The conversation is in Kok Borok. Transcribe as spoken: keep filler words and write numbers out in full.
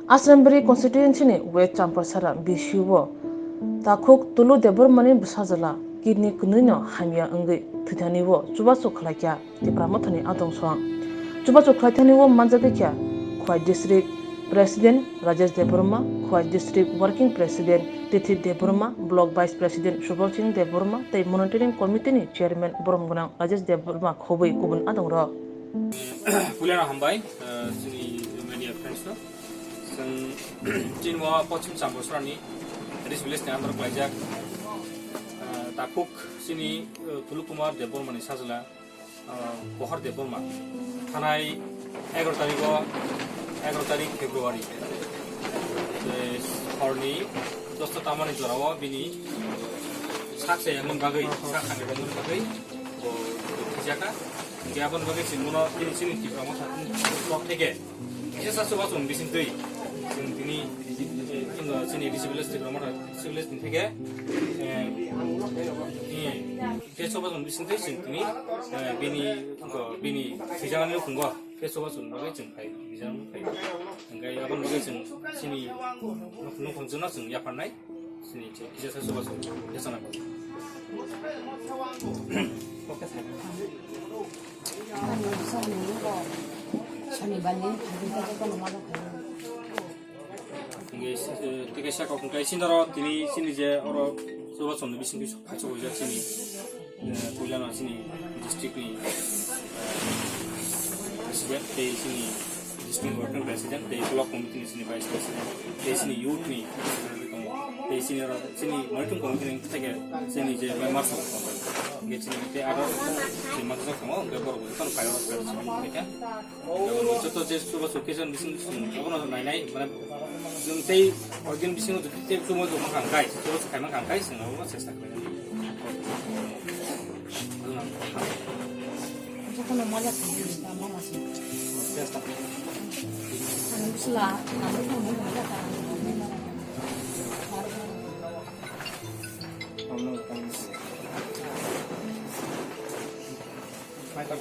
Asrambari constituency ni West Champasara B C O o takhuk Tulu Debbarma ni bwsajwla kidney kwnwi no hamya wngwi thwithani o chubachu khlaikha Tipra Mothani adong song. Chubachu khlaithani o manjagwi kha Khowai District President Rajesh Debbarma, Khowai District Working President Tithi Debbarma, Block Vice President Subal Singh Debbarma tei Monitoring Committee ni Chairman borom gwnang Rajesh Debbarma khobwi kubun adong rok. Puilano hambai, eh, chini media friends no. Chwng chini mo Pochim Chambasarani Rich Village ni under khlaijak, eh, takhuk chini, eh, Tulu Kumar Debbarma ni sajwla, eh, Pohor Debbarma thanai egaroh tarikh o, egaroh tarikh February, eh, horni dosta tamani jorao bini sak se yangmani bagwi, sak hamya bagwi bo thwijaka. Hingke aboni bagwi chwng bono chini, chini Tipra Motha ni pok theke kisa sa chubachu ni bisingtwi chwng tini, eh, chini Rich Village Tipra Motha Rich Village ni theke, eh, eh, kisa chubachu ni bisingtwi chwng tini, eh, bini, bini thwijaknani nukhungo kisa chubachu ni bagwi chwng phai, thwijaknani nukhung phai. Hingke aboni bagwi chwng chini nuk-, nukhung chwngno chwng yapharnai. Sini che, kisa sa soba soba, kisa na. Nge, eh, tike sa kok kai sini ro, tini sini je oro soba soba ni bising bising kacau ja sini. Eh, puila na sini district ni, eh, president, tei sini district working president, tei block committee ni sini vice president, tei sini youth ni secretary tongo, tei sini oro sini monitoring committee ni theke sini je member song tongo, hingke sini tei aro sini masa tongo, hingke borok bo jotono kailaijak. Joto je chubachu kisa bising bising abono nai nai, mane, chwng tei organ bisingo joto tei chubachu ma kang kai, chubachu khaima kang kai, chwng abono chesta khlai nai. Jotono maya kang kai, mama se. Chesta. Ano bisla, ano mama maya kang. Mai tak.